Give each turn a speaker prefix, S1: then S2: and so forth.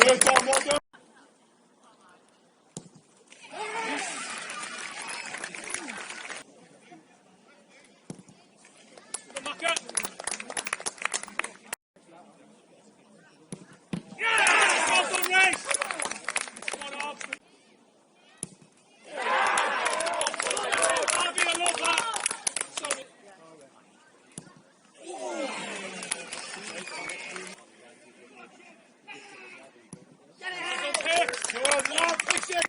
S1: done, Tom, well done. Marker. Yeah! Well done, Race! Come on, Hobbs. Harvey, I love that. Sorry. Well done, Pip.
S2: Good lad, push it.